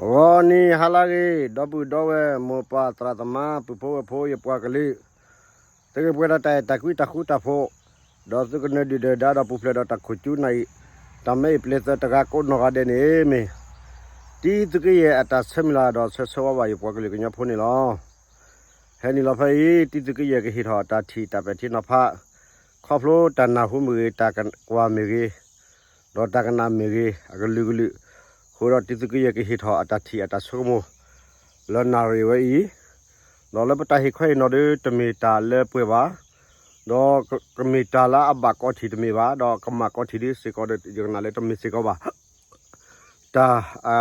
ဂီၤနံၤဟါလၢအဂ့ၤ ဒီပုၢ်ဒီဝဲၢ် မိၢ်ပၢ်သရၣ်သမါ ပုၢ်ဖိဝဲၢ်ဖိ ယပှၤကလုာ်, သုကပှဲၤဒီးတၢ်အဲၣ်တၢ်ကွံတၢ်ဃူတၢ်ဖိး, ဒီးသုကနၢၤဒုၣ်နၢၤဒါဒီးပူၤဖျဲးဒီးတၢ်ခိၣ်ကၠူနၢ်အံၤ, တၢ်မ့ၢ်အံၤပျ့ၤသၢတဂၤကိးနီၢ်ဂၤဒဲးန့ၣ်မ့ၢ် တံသုးက့ယဲၢ်အတၢ်ဆၢမုၢ်လၢ်ဒီးဆၢဆၢဝါဘၣ်ယပှၤကလုာ်ကညီဖိန့ၣ်လီၤ. ဟဲနုာ်လီၤဖဲအံၤ တံသုးက့ယဲၢ်ကဟ့ၣ်ထီၣ်တၢ်ထံၣ်တၢ်ပဲာ်ထံနီၤဖး, ခီဖျိတၢ်နၢ်ဟူမ့ၢ်ဂ့ၤ တၢ်ကွၢ်မ့ၢ်ဂ့ၤ, ဒီးတၢ်ကနၣ်မ့ၢ်ဂ့ၤ အကလုာ်ကလုာ်, အဃိဒီးတံသုးက့ယဲၢ်ကဟ့ၣ်ထီၣ်အတၢ်ထံၣ်အတၢ်ဆိကမိၣ် လၢနၣ်ရံၣ်ဝဲအံၤ, ဒီးလၢပတၢ်ဟ့ၣ်ခီဟ့ၣ်နီၤဒီး တမ့ၢ်တၢ်လၢပှဲၤဘၣ်, ဒီးကမ့ၢ်တၢ်လၢအဘၣ်ကီထံၣ်တမ့ၢ်ဘၣ်, ဒီးကမၣ်ကီထံၣ်ဒ်စ့ၢ်ကီးဒီး ယကနၣ်လၢတမ့ၢ်စ့ၢ်ကီးဘၣ်. တၢ်အ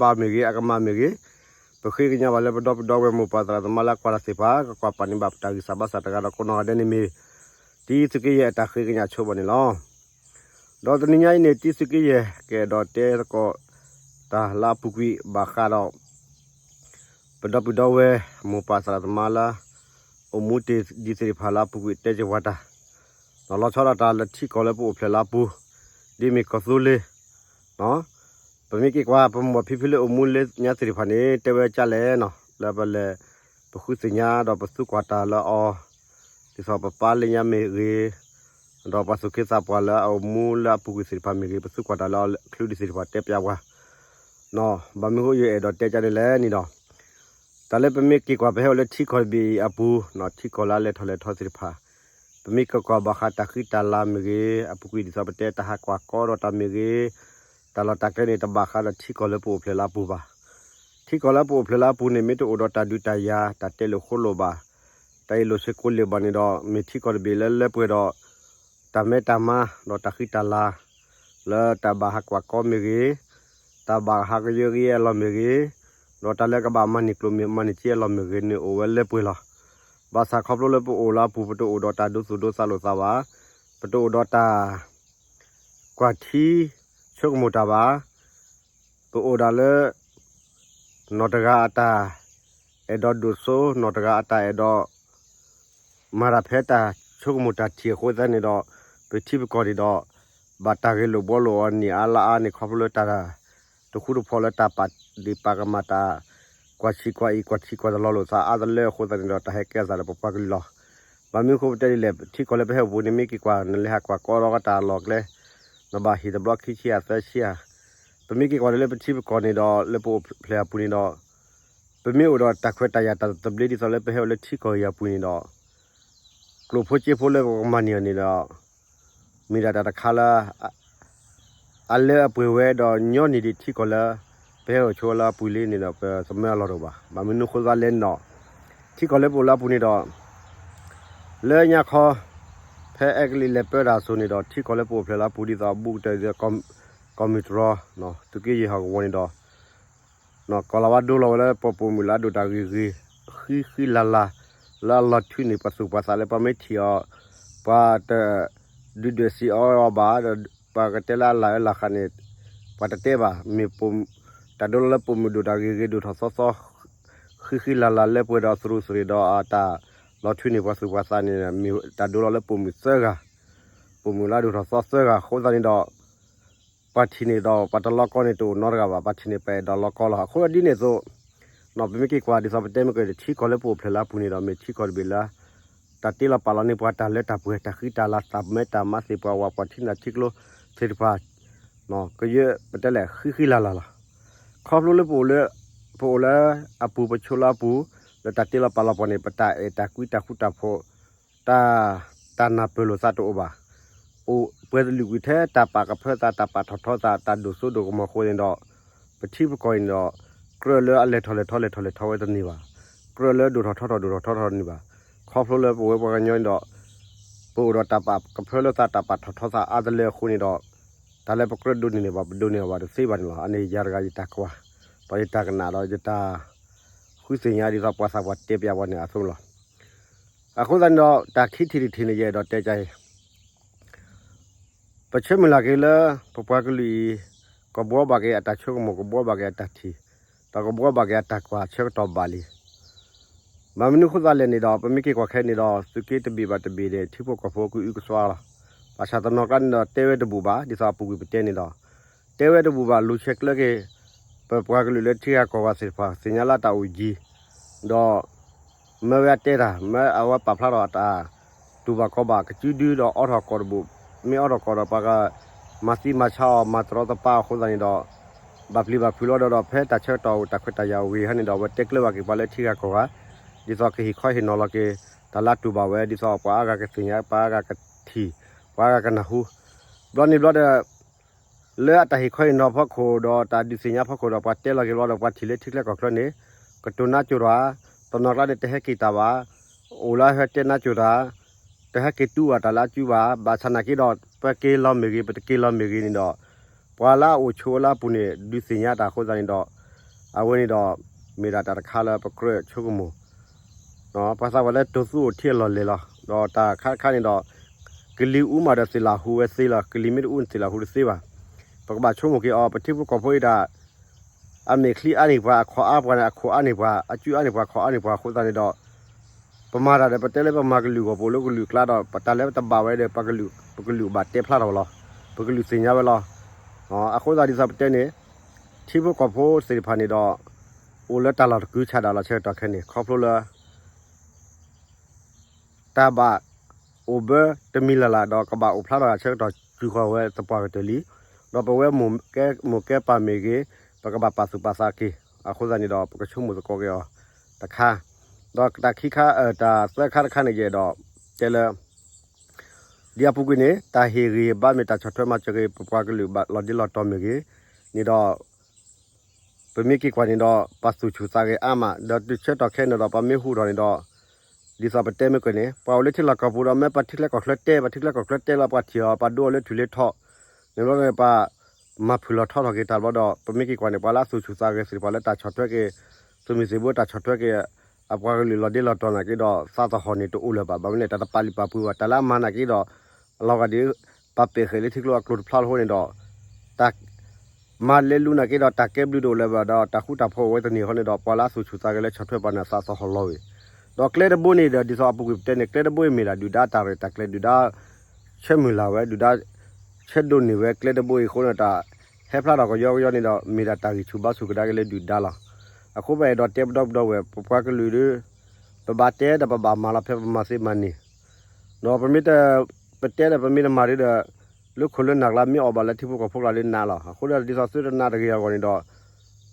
ဘၣ်မ့ၢ်ဂ့ၤ အကမၣ်မ့ၢ်ဂ့ၤ, ပဃ့ကညးဘၣ်လၢပဒီပုၢ်ဒီဝဲၢ်မိၢ်ပၢ်သရၣ်သမါလၢအကွၢ်တၢ်သ့ၣ်တဖၣ် ကကွၢ်ပာ်န့ၢ်ဘၣ်ပတၢ်ဂံၢ်စၢ်ဘါစၢ်တဂၤဒီးကိးနီၢ်ဂၤဒဲးန့ၣ်မ့ၢ် တံသုးက့ယဲၢ်အတၢ်ဃ့ကညးဆိဘၣ်န့ၣ်လီၤ. ဒီးတနံၤညါအံၤန့ၣ် တံသုးက့ယဲၢ်ကအဲၣ်ဒိးတဲသကိး တၢ်လၢအပူၤကွံာ်ဘၣ်ဃးဒီး ပဒီပုၢ်ဒီဝဲၢ်မိၢ်ပၢ်သရၣ်သမါလၢ အိၣ်မူတ့ၢ်ဒံးသ့ၣ်တဖၣ်လၢအပူၤကွံာ်တဲက့ၤပှၤတၢ်, ဒီးလီၤဆီဒၣ်တၢ်လၢထံကီၢ်လၢပအိၣ်ဖျဲၣ်လၢအပူၤ, ဒ်မ့ၢ်ကီၢ်သူလ့ၤ, ပမ့ၢ်က့ၤကွၢ် ပမိၢ်ဖံဖုလၢအိၣ်မူလၢညါသ့ၣ်တဖၣ်န့ၣ် တဲဝဲကၢ်လဲၣ်နီၤ လၢပလဲၤ ပဃုသ့ၣ်ညါဒီးပသူကွၢ်တၢ်လၢအီၤ, ဒ်သိးပပၢ်လၢညါမ့ၢ်ဂ့ၤ, ဒီးပှၤသူၣ်က့သးပှၢ်လၢအအိၣ်မူလၢအပူၤကွံာ်သ့ၣ်တဖၣ်မ့ၢ်ဂ့ၤ ပသူကွၢ်တၢ်လၢအီၤ ချုးဒံးသ့ၣ်တဖၣ်တဲပျးပှၤ ဘၣ်မနုၤဃိယအဲၣ်ဒိးတဲကၢ်န့ၣ်လဲၣ်န့ၣ်ဒီး, တၢ်လၢပမ့ၢ်က့ၤကွၢ်ပဟဲအိၣ်လၢထံကီၢ်တဘ့ၣ်အံၤအပူၤ, ထံကီၢ်လၢအလဲၤထီၣ်လဲၤထီသ့ၣ်တဖၣ်, ပမ့ၢ်က့ၤကွၢ်ဘၣ်ဃးတၢ်ဃံတၢ်လၤမ့ၢ်ဂ့ၤ, အပူၤကွံာ်ဒ်သိးပတဲတၢ်ဟးကွၢ်ကီဒီးတၢ်မ့ၢ်ဂ့ၤ, တၢ်လီၢ်တၢ်ကျဲန့ၣ် တဘၣ်ဃးဒီးထံကီၢ်လၢပအိၣ်ဖျဲၣ်လၢအပူၤဘၣ်. ထံကီၢ်လၢပအိၣ်ဖျဲၣ်လၢအပူၤန့ၣ် မ့ၢ်တအိၣ်ဒီးတၢ်ဒုးတၢ်ယၤ တၢ်တဲလိာ်ဃိလိာ်ဘၣ်, တၢ်အ့ၣ်လိာ်ဆိးကိးလ့ၣ်ဘၣ်န့ၣ်ဒီး မ့ၢ်ထံကီၢ်တဘ့ၣ်လၢလၢပှဲၤဒီး တၢ်မဲတၢ်မါ ဒီးတၢ်ဃံတၢ်လၤ လၢတၢ်ဘၣ်ဟးကွၢ်ကီမ့ၢ်ဂ့ၤ, တၢ်ဘၣ်ဟးကယၢကယဲအလီၢ်မ့ၢ်ဂ့ၤ, ဒီးတၢ်လၢကဘၣ်မၤန့ၢ်ကျိၣ်မ့ၢ်မၤန့ၢ်စ့အလီၢ်မ့ၢ်ဂ့ၤန့ၣ် အိၣ်ဝဲလၢပှဲၤလီၤ. ဘၣ်ဆၣ်ခီဖျိလၢပအိၣ်လၢအပူၤ ပတအိၣ်ဒီးတၢ်ဒိသူၣ်ဒိသးလိာ်သးဘၣ်, ပတအိၣ်ဒီးတၢ် ကွၢ်ထံ ဆိကမိၣ်တၢ်ဘၣ်, ပအိၣ်ဒၣ်လၢ နီၢ်တဂၤအတၢ်အဲၣ်ဒိးဒိၣ်စိ, နီၢ်တဂၤအတၢ်အဲၣ်ဒိး မၤတၢ်ဖဲတၢ်ဆိကမိၣ်တၢ်ထံၣ်အဃိသတးန့ၣ်ဒီး ပထံပကီၢ်န့ၣ်ဒီး ဘၣ်တၢ်ဂဲၤလိာ်ဘှီလိာ်အီၤန့ၢ်အါလၢအါန့ၣ် ခီဖျိလၢတၢ်တဃူတဖိးလၢတၢ်ပာ်ဒ့ၣ်ပာ်ကမၣ်တၢ် ကွၢ်ဆံးကွၢ်အံၤ ကွၢ်ထံကွၢ်တလီၤလိာ်သးအါတလၢအဃိသတးန့ၣ်ဒီး တၢ်ဟဲကဲအသးဒီးပပှၤကလုာ်လီၤ. ဘၣ်မနုၤအဃိပတဲဒ်လဲၣ် ထံကီၢ်လၢပဟဲအိၣ်ပူၤန့ၣ် မ့ၢ်က့ၤကွၢ် နလဲၤဟးကွၢ်ကီဒီးတၢ်လီၢ်ကျဲ နဘၣ်ဟ့ၣ်တဘျီခံဆံယၤသၢဆံယၤ, ပမ့ၢ်က့ၤကွၢ်ဒ်လၢပထံပကီၢ်န့ၣ်ဒီး လၢပအိၣ်ဖျဲၣ်အပူၤန့ၣ်ဒီး ပမ့ၢ်အိၣ်ဒီးတၢ်ခွဲးတၢ်ယာ်တၢ်သဘျ့ဒ်သိးလၢပဟဲအိၣ်လၢထံကီၢ်အံၤအပူၤန့ၣ်ဒီး ကျိၣ်ဖိစ့ဖိလၢပကမၤန့ၢ်အီၤန့ၣ်ဒီး မ့ၢ်ဒၣ်တၢ်တခါလၢ အလၢအပှဲၤဝဲဒီးညီနုၢ်ဒံးထံကီၢ်လၢ ပဟဲအိၣ်ဆိးလၢအပူၤလံန့ၣ်ဒီး ပသမၢအလီၢ်တအိၣ်ဘၣ်. ဘၣ်မနုၤအဃိသတးလဲၣ်န့ၣ်ဒီး ထံကီၢ်လၢပအိၣ်လၢအပူၤန့ၣ်ဒီး လၢညါခီ ဖဲအဲကလံးလဲၤပၢတၢ်အစိၤန့ၣ်ဒီး ထံကီၢ်လၢပအိၣ်ဖျဲၣ်လၢအပူၤဒ်သိးအဘူးကတၢၢ်ဒ်သိး ကီၢ်မုၢ်တြီ သုးက့ယဲၢ်ဟီၣ်ကဝီၤန့ၣ်ဒီး ကီၢ်လၤဝါဒိလီၤဝဲလၢပှၤပိာ်မုၣ်လၢအဒိၣ်တၢ်ဂ့ၤဂ့ၤ ဃံဃံလၤလၤ လၢအလီၤထုးန့ၢ်ပှၤသူၣ်ပှၤသးလၢပှၤမ့ၢ်ထံၣ်အီၤ ပှၤတဒုးဒွဲၣ်စံးအီၤဘၣ်ဒီး ပှၤကတဲလၢအလၢ်အလၢ်ဃးန့ၣ် ပှၤတတဲဘၣ် မ့ၢ် တၢ်ဒိလီၤလၢပိာ်မုၣ်ဒိၣ်တၢ်ဂ့ၤဂ့ၤ ဒိၣ်ထီၣ်သီသီ ဃံဃံလၤလၤလၢပှဲၤဒီးသရူးသရ့းဒီးအတၢ်လီၤထုးန့ၢ်ပှၤသူၣ်ပှၤသးန့ၣ် မ့ၢ်တၢ်ဒိလီၤလၢပိာ်မုၣ်သၢဂၤ ပိာ်မုၣ်လၢအဒိၣ်ထီၣ်သီသၢဂၤအဃိသတးန့ၣ်ဒီး ပှၤထံၣ်န့ၣ်ဒီး ပှၤတလီၤကီန့ၣ်တအိၣ်နီတဂၤဘၣ် ပှၤထံၣ်န့ၣ်ပှၤအဲၣ်ဒိးလီၤကီလီၤ. အဃိဒ်န့ၣ်အသိး ပမ့ၢ်က့ၤကွၢ်ဒ်သိးပတဲမ့ၢ်က့ၤ ထံကီၢ်လၢပအိၣ်ဖျဲၣ်လၢအပူၤန့ၣ်ဒီး မ့ၢ်ထံကီၢ်တဘ့ၣ်လၢ တၢ်တ့လီၤပာ်လီၤန့ၢ်ပှၤတၢ်လၢတၢ်ပှဲၤ တၢ်ဃံတၢ်လၤ တၢ်မဲတၢ်မါသ့ၣ်ပှၤဝး ပှၤထံနၢ်ထံကျိသ့ၣ်တဖၣ် ကယဲၢ်ပတဲလဲၣ် ဃံဃံလၤလၤလီၤ. ခီဖျိလၢပအိၣ်လၢ ပအိၣ်လၢအပူၤ ပဆိးလၢအပူၤ လၢတၢ်တ့လီၤပာ်လီၤပှၤန့ၣ် ပတၢ်အဲၣ်တၢ်ကွံတၢ်ဃူတၢ်ဖိး တၢ် တၢ်နၢ်ပၢၢ်လိာ်သးတအိၣ်ဘၣ်. အိၣ်ပှဲၤတလုာ်ကွံာ်ထဲတၢ်ပာ်ကဖၢသး တၢ်ပာ်ထီၣ်ထီသး တၢ်ဒိၣ်စိဒိၣ်ကမီၤအဃိန့ၣ်ဒီး ပထံပကီၢ်အံၤန့ၣ်ဒီး ကြၢးလၢအလဲၤထီၣ်လဲၤထီ လဲၤထီၣ်လဲၤထီဝဲတန့ၢ်ဘၣ်. ကြၢးလၢဒိၣ်ထီၣ်ထီထီၣ်ဒိၣ်ထီၣ်ထီထီန့ၢ်ဘၣ်. ခီဖျိလၢပဝဲပှၤကညီန့ၣ်ဒီး ပအိၣ်ဒီးတၢ်ပာ်ကဖၢလၢသး တၢ်ပာ်ထီၣ်ထီသးအါတလၢအဃိန့ၣ်ဒီး တၢ်လၢပကြၢးဒိးန့ၢ်န့ၣ် ပှၤပဒိးန့ၢ်အီၤဘၣ်တသ့ဘၣ်န့ၣ်လီၤ. အန့ၣ်ယၤတဂၤယတၢ်ကွၢ် ဒီးယတၢ်ကနၣ်ဒီးယတၢ်ဃုသ့ၣ်ညါဒ်သိးပှၤသးပှၢ်တဲပျးပှၤန့ၣ်အသိးလီၤ. အဃိသတးန့ၣ်ဒီး တၢ်ခံထံၣ်တထံၣ်န့ၣ် ယအဲၣ်ဒိးတဲကါအံၤ ပဆၢမုၢ်လၢ်က့ၤလၢ ပပှၤကလုာ်အံၤ ကဘှီဘၣ်က့ၤအတၢ်ဆိကမိၣ် ကဘှီဘၣ်က့ၤအတၢ်ထံၣ် ဒီးကဘှီဘၣ်က့ၤအတၢ်ကွၢ်ဆၢကတီၢ်ဘၣ်လံ. ဘၣ်မနုၤအဃိသတးလဲၣ်န့ၣ်ဒီး ပမ့ၢ်က့ၤကွၢ်ခဲအံၤန့ၣ်ဒီး သုးက့တဘ့ၣ်ဘၣ်တဘ့ၣ်န့ၣ် ထံဖိကီၢ်ဖိကအုကစွါလီၤ. ဘၣ်ဆၣ်တနီၤကျါန့ၣ်ဒီး တဲဝဲတဘူၣ်ဘၣ် ဒ်သိးအပူၤကွံာ်ပတဲန့ၣ်ဒီး တဲဝဲတဘူၣ်ဘၣ် လူၤဆဲးကျၢက့ၤ ပပှၤကလုာ်လၢထံဂၤကီၢ်ဂၤသ့ၣ်တဖၣ် သ့ၣ်ညါလၢအတၢ်အိၣ်ယံၤ, ဒီး မ့ၢ်ဝဲအတဲတၢ် မ့ၢ်အဝဲပာ်ဖျါထီၣ်အတၢ်တူၢ်ဘၣ်ခီၣ်ဘၣ် ကစုဒုဒီးအိးထီၣ်ကီၢ်တဘိး, မ့ၢ်အိးထီၣ်ကီၢ်ဒီးပှၤကမၤသံမၤဆါအီၤ မၤတရီတပါအဃိသတးန့ၣ်ဒီး ဘၣ်ပျံၤဘၣ်ဖုးလီၤဒီး ဒီးဖဲတၢ်ဆၢကတီၢ်အိၣ် တၢ်ခွဲးတၢ်ယာ်အိၣ်ဂ့ၤဟီန့ၣ်ဒီး အဝဲတဲကျၢၤဘၣ်က့ၤပှၤလၢထံဂၤကီၢ်ဂၤ ဒ်သိးကဟ့ၣ်ခီဟ့ၣ်နီၤလီၤက့ၤ တၢ်လၢအတူၢ်ဘၣ်ဝဲ ဒ်သိးပှၤအါဂၤကသ့ၣ်ညါ ပှၤအါဂၤကထံၣ် ပှၤအါဂၤကနၢ်ဟူ ဘျီန့ၣ်ဘျီဒီး လၢအတၢ်ဟ့ၣ်ခီဟ့ၣ်နီၤဖီခိၣ်ဒီး တၢ်ဒုးသ့ၣ်ညါဖီခိၣ်ဒီး ပှၤတဲလီၤက့ၤဘျီဒီး ပှၤထံၣ်လၢထံချၢကီၢ်ချၢန့ၣ် ကတိၤနါစိၤတၢ်, တနီၤကျါန့ၣ် တဟဲက့ၤတၢ်ဘၣ်, အိၣ်လၢဟဲတဲနါစိၤတၢ်, တဟဲက့ၤတူၢ်ဘၣ်တၢ်လၢအစုဘၣ်, ဘၣ်ဆၣ်နာ်က့ဒီး ပက့ၤလီၤမ့ၢ်ဂ့ၤ ပတက့ၤလီၤမ့ၢ်ဂ့ၤန့ၣ်ဒီး ပှၤလၢအအိၣ်ဆိးဝဲလၢအပူၤန့ၣ် ဒုးသ့ၣ်ညါတၢ်အဃိသတးန့ၣ်ဒီး အဝဲန့ၣ်ဒီး မ့ၢ်ဒၣ်တၢ်တခါလၢပကြၢးဆိကမိၣ် ပှၤသးပှၢ်လၢတိၤသူအိၣ်ထံအလီၢ်လဲၢ်လီၤ. ဒီးတၢ်ခါတခါန့ၣ်ဒီး ကလံၤအူမးဒီးသ့ၣ်လၢဟူဝဲသ့လီၤ. ကလံၤမ့ၢ်တအူန့ၣ်သ့ၣ်လၢဟူတသ့ဘၣ်. ပကဘၣ်ဆိကမိၣ်က့ၤအီၤ ပထံဖိကီၢ်ဖိအံၤဒၣ် အမဲာ်ချံအါန့ၢ်ပှၤ အခီၣ်အါပှၤန့ၣ် အခိၣ်အါန့ၢ်ပှၤ အစုအါန့ၢ်ပှၤ အခီၣ်အါန့ၢ်ပှၤအဃိသတးန့ၣ်ဒီး ပမၤတၢ်ဒီး ပတဲလၢပမၤကလုာ်ဂီၢ်ပအိၣ်လၢကလုာ်ကျါဒီး ပတၢ်လၢပတဘၣ်ဝဲဒီး ပကလုာ်ဘၣ်တဲဖျါထီၣ်ဝဲလီၤ. ပကလုာ်သ့ၣ်ညါဝဲလီၤ. အဃိသတးဒ်သိးပတဲန့ၣ် ထံဖိကီၢ်ဖိသ့ၣ်တဖၣ်န့ၣ်ဒီး အိၣ်လၢတၢ်လီၢ်တကုၤဆးဒးလီၤ ဆၢကတီၢ်ခဲအံၤန့ၣ် ခီဖျိလၢ တၢ်ဘၣ်အိၣ်ဘၢတမံၤလၢ်လၢ်ဒီး ကဘၣ်အိၣ်ဖျါထီၣ်အဆၢကတီၢ် စူၤဃီၤဝဲသပှၢ်ကတၢၢ်လံ. ဒီးပဝဲမိၢ်ကဲပၢ်မ့ၢ်ဂ့ၤ ပကဘၣ်ပာ်သူၣ်ပာ်သးက့ၤ အဃိသတးန့ၣ်ဒီး ပကဆိကမိၣ်သကိးက့ၤအီၤတခါ, ဒီးတၢ်ခံခါ တၢ်သၢခါတခါန့ၣ် ယအဲၣ်ဒိးတဲလၢ ဒ်အပူၤကွံာ်န့ၣ် တၢ်ဟ့ၣ်ဂံၢ်ဘါမ့ၢ်တၢ်ဆီၣ်ထွဲမၤစၢၤက့ၤ ပပှၤကလုာ်ဘၣ်လီၤဒ့လီၤတီၤမ့ၢ်ဂ့ၤန့ၣ်ဒီး ပမ့ၢ်က့ၤကွၢ်န့ၣ်ဒီး ပသူၣ်ဆူၣ်သးဂဲၤအါမး ဒီးတုၤဆၢကတီၢ်ခဲအံၤန့ၣ်ဒီး ပမ့ၢ်ဟူထီၣ်န့ၣ်ဒီး ဒ်သိးပတဲမ့ၢ်ကွၢ်န့ၣ် ပှၤအိၣ်လၢထံလီၢ်ကီၢ်ပူၤဒီး မ့ၢ်ပှၤထံချၢကီၢ်ချၢတဲ ပှၤထံချၢကီၢ်ချၢတဲလီၤ ပှၤထံၣ်အီၤ ပှၤဒိအီၤလၢထူၣ်လၢထီန့ၣ်ဘျီဒီး ပှၤမၤဖုၣ်လီၤထီထီၣ်က့ၤတၢ်ဘျီဒီး ပမ့ၢ်က့ၤကွၢ်န့ၣ် ပှၤလၢအသူၣ်ဆူၣ်သးဂဲၤသ့ၣ်တဖၣ်လၢတၢ်ဆီၣ်ထွဲက့ၤ သုးမုၢ်သံၣ်ဘိ တၢ်ဆီၣ်ထွဲက့ၤ အပှၤကလုာ်လီၤဒ့လီၤတီၤနာ်က့ဒီး သးသဟီၣ်န့ၣ်တအိၣ်လၢၤဘၣ်. ဘၣ်မနုၤလဲၣ် တၢ်တပာ်လုၢ်ပာ်ပှ့ၤဘၣ် တၢ်လၢအမၤနာ်က့ဒီး အလီၤဂာ်ဒ် ပာ်ပဲာ်ဃဲၤလၢထံကျိအကျိၤတဖျါလၢအဃိန့ၣ်ဒီး တၢ်မၤလဲၤလူၤနာ်က့ဒီး တၢ်ကဲဘျုးတအိၣ်လၢၤဘၣ်ဒီး တၢ်ဃူတၢ်ဖိးအိၣ်ဝဲတန့ၢ်အဃိန့ၣ်ဒီး ပှၤလၢအသူၣ်ဆူၣ်သးဂဲၤလၢဆီၣ်ထွဲပှၤန့ၣ် သးသဟီၣ်လီၤဝဲ ဒီးကျဲတဘိန့ၣ်ဒီး ဒ်သိးအပူၤကွံာ်ပတဲန့ၣ် ကျဲတဘိအံၤမ့ၢ်ဒၣ်ဒုၣ်ဒါတၢ်ရဲၣ်တၢ်ကျဲၤ ဒုၣ်ဒါဆၢမုၢ်လၢ်ဝဲ ဒုၣ်ဒါဆၢဒိးန့ၢ်ဝဲကျဲတဘိအံၤအဃိန့ၣ် တၢ်ဟဲဖျါထီၣ်ကယီကယီန့ၣ်ဒီး မ့ၢ်ဒၣ်တၢ်ဂံၢ်ဆူၣ်ဘါဆူၣ်ကဒါက့ၤလၢဒုၣ်ဒါလီၤ. အဃိပအဲၣ်ဒိးတဲပဒီပုၢ်ဒီဝဲၢ် ပပှၤကလုာ်ဒီး ပဘၣ်တဲဒီးပဘၣ်မၤလီၤ ဖဲပမၤသ့မၤန့ၢ် ဒီးပမ့ၢ်တ ပတဲဒီး ပမ့ၢ်တမၤဒ်ဒီး လၢခိၣ်လၢနၢ်ကျါ မ့ၢ်အီၣ်ဘၣ်လၢထံဖိကီၢ်ဖိကျါဒီးနးလီၤ. အဃိဒီး ဒ်သိးသုတနးတဂ့ၤအဂီၢ်န့ၣ်ဒီး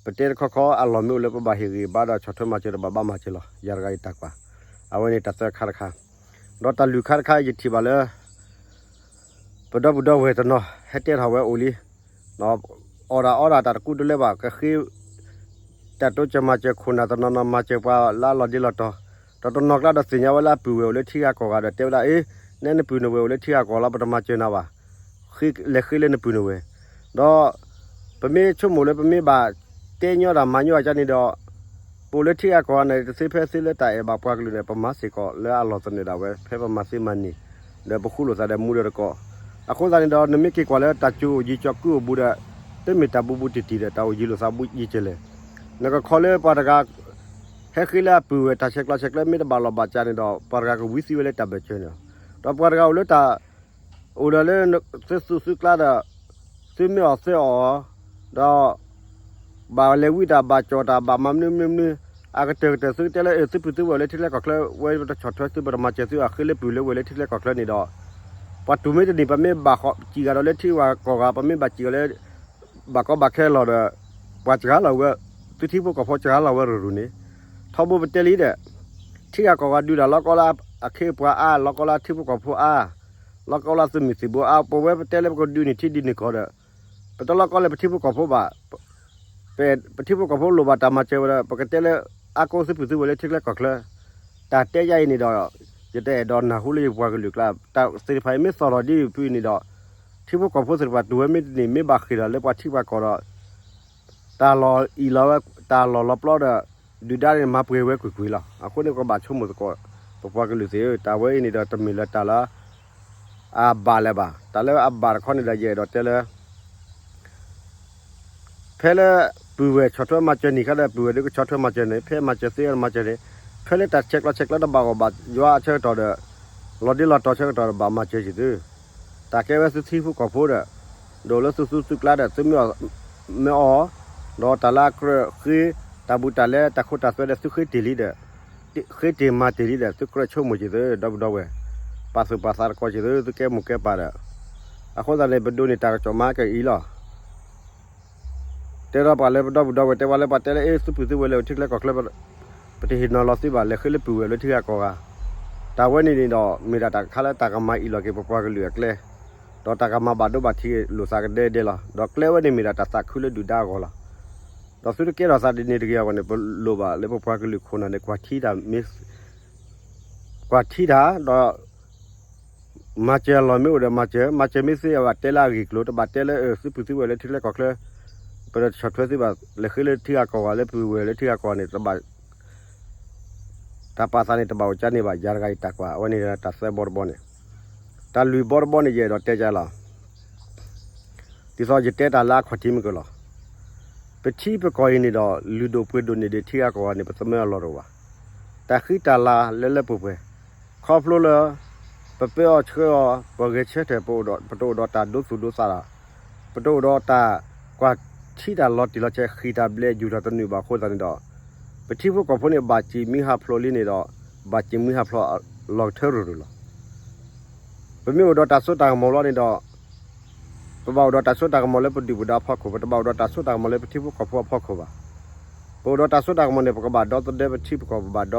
ပတဲတခီခီ အလီၢ်မ့ၢ်အိၣ်လၢပဘၣ်ဟ့ၣ်ဂံၢ်ဘါဒီးဆီၣ်ထွဲမၤစၢၤဒီး ဘၣ်ဘၣ်မၤစၢၤလီၤ. ယၤတဂၤအံၤတၢ်ကွၢ် အဝဲန့ၣ်တၢ်သၢခါတခါ ဒီးတၢ်လွံၢ်ခါတခါ ယထံၣ်ဘၣ်လၢ ပဒီပုၢ်ဒီဝဲၢ်တနီၤ ဟဲတဲထီၣ်ဝဲအိၣ်လံ အီၣ်တၢ်အီတၢ်တၢ်တကူတလၢဘၣ် ကဃ့ တၢ်တိစၢၤမၤစၢၤခိၣ်နၢ်တနီၤနီၤ မၤစၢၤပှၤလၢအလီၤဒ့လီၤတီၤ, ဒီးတနီၤကျါဒီးသ့ၣ်ညါဝဲလၢအပုၢ်ဝဲၢ်အိၣ်လၢထံဂၤကီၢ်ဂၤဒီး တဲဝဲဒၣ် အ့ နဲနပုၢ်နဝဲၢ်အိၣ်လၢထံဂၤကီၢ်ဂၤလီၤ ပတမၤစၢၤနၤဘၣ်, လဲၤဃ့လၢနပုၢ်နဝဲၢ်, ဒီး ပမ့ၢ်ဆိကမိၣ်လၢပမ့ၢ်ဘၣ်တဲညီတၢ်မၤညီအကါန့ၣ်ဒီး ပအိၣ်လၢထံဂၤကီၢ်ဂၤန့ၣ် တသ့ဖဲသ့လၢတၢ်အဲၣ်ဘၣ်ပှၤကလုာ်န့ၣ် ပမၤစ့ၢ်ကီးလၢအလီၢ်သနၢၣ်ဒၣ်ဝဲ ဖဲပမၤသ့မၤန့ၢ် ဒီးပဃူလိာ်သးဒီးမူဒီးတကိး, အဃိသတးန့ၣ်ဒီး နမ့ၢ်က့ၤကွၢ်လၢတၢ်စိၤအိၣ်ယံၤ ကၠီၤကုၢ်အိၣ်ဘူးဒီး တမ့ၢ်တၢ်ဘူးဘူးတံၢ်တံၢ်ဒီး တၢ်အိၣ်ယံၤလိာ်သးဘူးယံၤကဲလဲၣ်, နကခီလၢပှၤတဂၤ ဟဲဃ့လၢအပုၢ်ဝဲၢ် တၢ်ဆဲးကျိးဆဲးကျၢမ့ၢ်တဘၣ်လီၢ်ဘၣ်စးန့ၣ်ဒီး ပှၤတဂၤကဝံသံဝဲလၢတၢ်ဘၢၣ်စၢၤန့ၣ်လီၤ, ဒီးပှၤတဂၤအိၣ်လၢတၢ် အိၣ်ဒီးလၢ သုသူၣ်သုကျါဒီး သုမ့ၢ်အီၣ်သ့အီၣ်အီၤ, ဒီး ဘၣ်လဲၤဝံတၢ် ဘၣ်ကၠီၣ်တၢ် ဘၣ်မၤမနုၤမနုၤမနုၤ, အကတၢၢ်ကတၢၢ်သုကတဲလၢ အ့ၣ် သုပုၢ်သုဝဲၢ်လၢထံချၢကီၢ်ချၢ ဝဲပတဆီၣ်ထွဲသု ပတမၤစၢၤသု အဃ့လၢပုၢ်လၢဝဲၢ်လၢထံချၢကီၢ်ချၢန့ၣ်ဒီး ပှၤတူၢ်မ့ၢ်တန့ၢ် ပမ့ၢ်ဘၣ်ဃီစံၣ်ဂၤဒီးလၢထံဂၤကီၢ်ဂၤ ပမ့ၢ်ဘၣ်စံၣ်ဂၤလၢ ဘၣ်ကီဘၣ်ခဲလီၤဒီး ပှၤစှၤလီၤဝဲ သုထံဖိကီၢ်ဖိစှၤလီၤဝဲရူၤရူၤန့ၣ်, ထီဘိပတဲလံဒီး ထံဂၤကီၢ်ဂၤဒုးတၢ်လီၤကီလၢအခ့အပှၤအါ လီၤကီလၢထံဖိကီၢ်ဖိအါ, လီၤကီလၢသုးမုၢ်သံၣ်ဘိအါ, ပဝဲပတဲလၢပကဒုးန့ၢ်ထံဒုးန့ၢ်ကီၢ်ဒီး ပတလီၤကီလၢပထံဖိကီၢ်ဖိဘၣ်, ပ ပထံဖိကီၢ်ဖိလိၣ်ဘၣ်တၢ်မၤစၢၤဝဲဒီး ပကတဲလၢအါကိးသုပုၢ်သုဝဲၢ်လၢထံချၢကီၢ်ချၢ, တၢ်တဲယါအံၤန့ၣ်ဒီး ယတအဲၣ်ဒိးနၢ်ဟူလၢယပှၤကလုာ်ကျါ, တၢ်သ့ၣ်တဖၣ်အံၤမ့ၢ်သီၣ်ထီၣ်ဒ်အံၤဖုအံၤန့ၣ်ဒီး ထံဖိကီၢ်ဖိသ့ၣ်တဖၣ်တူၢ်ဝဲမ့ၢ်တန့ၢ် မ့ၢ်ဘၣ်ဃ့ၢ်ဒီးလၢပှၤထံပှၤကီၢ်ဒီး တၢ်လီၢ်အံၣ်လီၤဝဲ တၢ်လီၢ်လီၤပျီဒီး ဒုၣ်ဒါန့ၣ်မၤပှဲၤဝဲကွ့ၢ်ကွ့ၢ်လီၤ. အဃိန့ၣ် ပကဘၣ်ဆိကမိၣ်သကိး ပပှၤကလုာ်သ့ၣ်ဧၢ, တၢ်ဝဲအံၤန့ၣ်ဒီးတမ့ၢ်လၢတၢ်လၢ အဘၣ်လၢၤဘၣ်, တၢ်လၢအဘၣ်တခီန့ၣ်ဒီး ယအဲၣ်ဒိးတဲလၢ ဖဲလၢ ပုၢ်ဝဲၢ်ဆီၣ်ထွဲမၤစၢၤန့ၣ်ခါဒီး ပုၢ်ဝဲၢ်ဒုးကဆီၣ်ထွဲမၤစၢၤန့ၣ် ဖဲမၤစၢၤသ့မၤစၢၤန့ၣ် ဖဲလၢတၢ်ဆဲးကျိးဆဲးကျၢတဘၣ်ဂီၢ်ဘၣ်ယွၤအဆၢကတီၢ်ဒီး လီၤဒ့လီၤတီၤဆၢကတီၢ်ဒီး ဘၣ်မၤစၢၤက့ၤသု, တၢ်ကဲဝဲသုထံဖိကီၢ်ဖိဒီး ဒိၣ်လၢသုသူသုကျါဒီး သုမ့ၢ်အီၣ် မ့ၢ်အီၣ် ဒီးတၢ်လၢအကြၢးဃ့ တၢ်ဘူးတၢ်လဲ တၢ်ခိတၢ်သွဲဒီး သုဃ့တ့ၢ်လံဒီး ဃ့တ့ၢ်မၤတ့ၢ်လံဒီး သုကြၢးဆိကမိၣ်က့ၤသု ဒီပုၢ်ဒီဝဲၢ်, ပာ်သူၣ်ပာ်သးတကီၢ်က့ၤသု သုကဲမိၢ်ကဲပၢ်ဒီး, အဃိသတးန့ၣ် ပဒိးန့ၢ်တၢ်ကစီၣ်မၤက့ၤအံၤလီၤ. တဲဒီးပှၤလၢပဒီပုၢ်ဒီဝဲၢ် တဲဝဲလၢပှၤတဲလၢ အ့ သုပုၢ်သုဝဲၢ်လၢအိၣ်ထံကျဲကီၢ်ချၢ ပတဟ့ၣ်နီၤလီၤသုဘၣ် လဲၤဃ့လၢပုၢ်ဝဲၢ်လၢထံဂၤကီၢ်ဂၤ, တၢ်ဝဲန့ၣ်န့ၣ်ဒီး မ့ၢ်ဒၣ်တၢ်တခါလၢတၢ်ကမၤအံၣ်လီၤက့ၤပပှၤကလုာ်အကျဲ, ဒီးတၢ်ကမၤဘၣ်ဒိဘၣ်ထံးလိာ်သးကဒဲကဒဲလီၤ. ဒီးကျဲဝဲန့ၣ်မ့ၢ်ဒၣ်တၢ်သးခုလၢဒုၣ်ဒါအဂီၢ်လီၤ. ဒီးသုတကဲထီၣ်သးဒ်န့ၣ်တဂ့ၤအဂီၢ်န့ၣ် ပလိၣ်ဘၣ်လၢပပှၤကလုာ်ခိၣ်နၢ်န့ၣ် ကွၢ်ထံတၢ်မ့ၢ် ကွၢ်ထံတၢ်ဒီး မၤစၢၤလီၤမ့ၢ်အိၣ်ဒီးမၤစၢၤ, မၤစၢၤမ့ၢ်သ့အဘၣ်တဲလၢအဂ့ၢ်အကျိၤ တဘၣ်တဲလၢ သုပုၢ်သုဝဲၢ်လၢထံကျဲကီၢ်ချၢ ပတဆီၣ်ထွဲသုဘၣ် လဲၤဃ့လၢထံဂၤကီၢ်ဂၤလၢပုၢ်ဝဲၢ်လၢထံဂၤကီၢ်ဂၤန့ၣ် တဘၣ် တၢ်ပာ်သးန့ၣ် တဘၣ်အိၣ်ကၠါန့ၢ်ဘၣ် ယၤတဂၤအံၤတၢ်ကွၢ် အဝဲန့ၣ်တၢ်သၢဘီတဘီန့ၣ်, တၢ်လွံၢ်ဘီတဘီန့ၣ် ယအဲၣ်ဒိးတဲကလီၤ. ဒ်သိးယတဲတၢ်လၢအခီၣ်ထံးမုၢ်ကလီၤ. ပထံပကီၢ်အံၤန့ၣ်ဒီး လုၢ်ဒိၣ်ပှ့ၤဒိၣ်န့ၢ်ဒံးထံဂၤကီၢ်ဂၤန့ၣ် ပသမၢအလီၢ်တအိၣ်ဘၣ်. တၢ်ဃံတၢ်လၤလၢလၢပှဲၤပှဲၤ, ခီဖျိလၢ ပပၢအီၤဆှၢအီၤ ပဂဲၤဆၢထၢၣ် ပတအိၣ်ဒီးတၢ်ဒိသူၣ်ဒိသးလီၤ. ပတအိၣ်ဒီးတၢ်ကွၢ်ထံတၢ်လီၤတံၢ်လီၤဆဲး ဃံတၢ်ဘျဲးယူၢ်ထီၣ်တနုာ်ဘၣ်အဃိသတးန့ၣ်ဒီး ပထံဖိကီၢ်ဖိန့ၣ် ဘၣ်စံးမံဟးဖျိးလံန့ၣ်ဒီး ဘၣ်စံးမံဟးဖျိးလီၤကထၢရူၤရူၤလီၤ. ပမ့ၢ်အိၣ်ဒီးတၢ်စိတၢ်ကမီၤလီၤန့ၣ်ဒီး ပဘၣ်အိၣ်ဒီးတၢ်စိတၢ်ကမီၤလၢပဒုၣ်ပဒါအဖီခိၣ်, ပတဘၣ်အိၣ်ဒီးတၢ်စိတၢ်ကမီၤလၢပထံဖိကီၢ်ဖိအဖီခိၣ်ဘၣ်. ပအိၣ်ဒီးတၢ်စိတၢ်ကမီၤန့ၣ် ပကဘၣ်ဒီသဒၢပထံပကီၢ်, ပဘၣ်ဒီ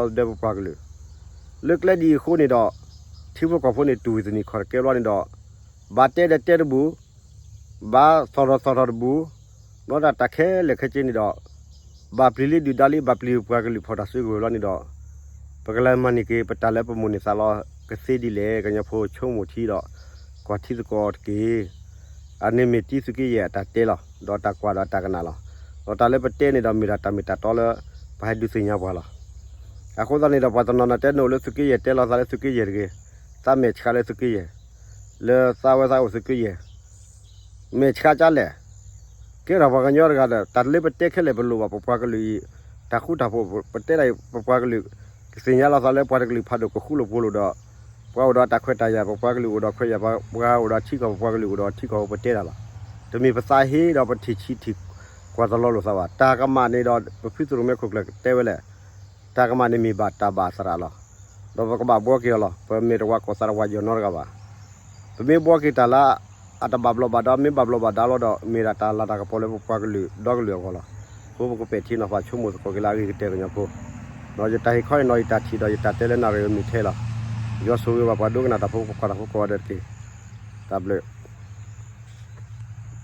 သဒၢပပှၤကလုာ်. လၢကျဲဒ်အံၤအဃိန့ၣ်ဒီး ထံဖိကီၢ်ဖိန့ၣ် တူၢ်ဝံၤသနံၤခီၣ်တကဲဘျီန့ၣ်ဒီး ဘၣ်တဲဒီးတဲတဘူၣ်, ဘၣ်သီၣ်ထီၣ်သီၣ်ထီၣ်တဘူၣ်, ဘျီဒၣ်တၢ်ခဲလၢာ်ခဲဆ့န့ၣ်ဒီး ဘၣ်ပျံၤလံဒုၣ်ဒါလံ ဘၣ်ပျံၤပှၤကလုာ်ဖီၣ်တၢ်စုကဝဲၤလီၤန့ၣ်ဒီး ပကလဲၤမၤန့ၢ်က့ၤ ပတၢ်လၢပမိၣ်န့ၢ်သးလီၤကသ့ဒ်လဲၣ် ကညီဖိဆိကမိၣ်ထံဒီး ကွၢ်ထံသကိးတက့ၢ်. အန့ၣ်မ့ၢ်တံသုးက့ယဲၢ်အတၢ်တဲလီၤ, ဒီးတၢ်ကွၢ်ဒီးတၢ်ကနၣ်လီၤ. ဒီးတၢ်လၢပတဲန့ၣ်ဒီး မ့ၢ်ဒၣ်တၢ်မ့ၢ်တၢ်တီလၢ ပဟဲဒုးသ့ၣ်ညါပှၤလီၤ. အဃိသတးန့ၣ်ဒီး ပှၤတနီၤနီၤတဲနအိၣ်လၢသုးက့ယဲၢ် တဲလီၤသးလၢသုးက့ယဲၢ်တဂ့ၤ, သးမဲာ်ဆှးလၢသုးက့ယဲၢ်, လၢသးဝဲသးအိၣ်သုးက့ယဲၢ် မဲာ်ဆှးကၢ်လဲၣ်. ကဲထီၣ်ပှၤကညီတဂၤဒီး တၢ်လၢပတဲခဲလၢာ် ပလိၣ်ဘၣ်ပပှၤကလုာ်အံၤ တၢ်ဃူတၢ်ဖိး, ပတဲဒၣ်အံၤ ပပှၤကလုာ် ကသ့ၣ်ညါလီၤသးလၢပှၤတကလုာ်ဖးဒိၣ်ကဃူလိာ်ဖိးလိာ်ဒီး ပှၤအိၣ်ဒီးတၢ်ခွဲးတၢ်ယာ်, ပပှၤကလုာ်အိၣ်ဒီးခွဲးယာ်, ပှၤအိၣ်ဒီးထံကီၢ်, ပပှၤကလုာ်အိၣ်ဒီးထံကီၢ် ပတဲတၢ်လီၤ. တမ့ၢ်ပသးဟ့ဒီးပထံၣ်ဆံးထံၣ်ကွၢ်သလီလိာ်သးဘၣ်. တၢ်ကမၣ်န့ၣ်ဒီး ပဖုသရိၣ်မဲာ်ခိၣ်ကျၢၢ်တဲဝဲလဲၣ် တၢ်ကမၣ်န့ၣ်မ့ၢ်ဘၣ်တၢ်ဘၣ်သရၣ်လီၤ. ဒီးပကဘၣ်ဘှီက့ၤအီၤလီၤ. ပမ့ၢ်တဝၤကီၢ်သးတဝၤယီၢ်နီတဂၤဘၣ်. ပမ့ၢ်ဘှီက့ၤတၢ်လၢ အတဘၣ်ဘျီးဘၣ်ဒါ, မ့ၢ်ဘၣ်ဘျီးဘၣ်ဒါလီၤဒီး မ့ၢ်ဒၣ်တၢ်လၤတၢ်ကပီၤလၢပပှၤကလုာ်ဒီကလုာ်အဂီၢ်လီၤ. အဃိပကပဲာ်ထံနီၤဖးဆိကမိၣ်သကိးက့ၤလၢအဂ့ၤကတၢၢ်ကညီဖိ, ဒီးယတၢ်ဟ့ၣ်ခီအံၤနီၤ ယတၢ်ထံၣ်ဒီးယတၢ်တဲလၢနၣ်ရံၣ်ဝဲမ့ၢ်ထဲလီၤ. ယွၤဆိၣ်ဂ့ၤဘၣ်ပှၤဒိကနၣ်တၢ်ဖိ ပကွၢ်တၢ်ဖိကိးဂၤဒဲးတက့ၢ်. တၢ်ဘျုး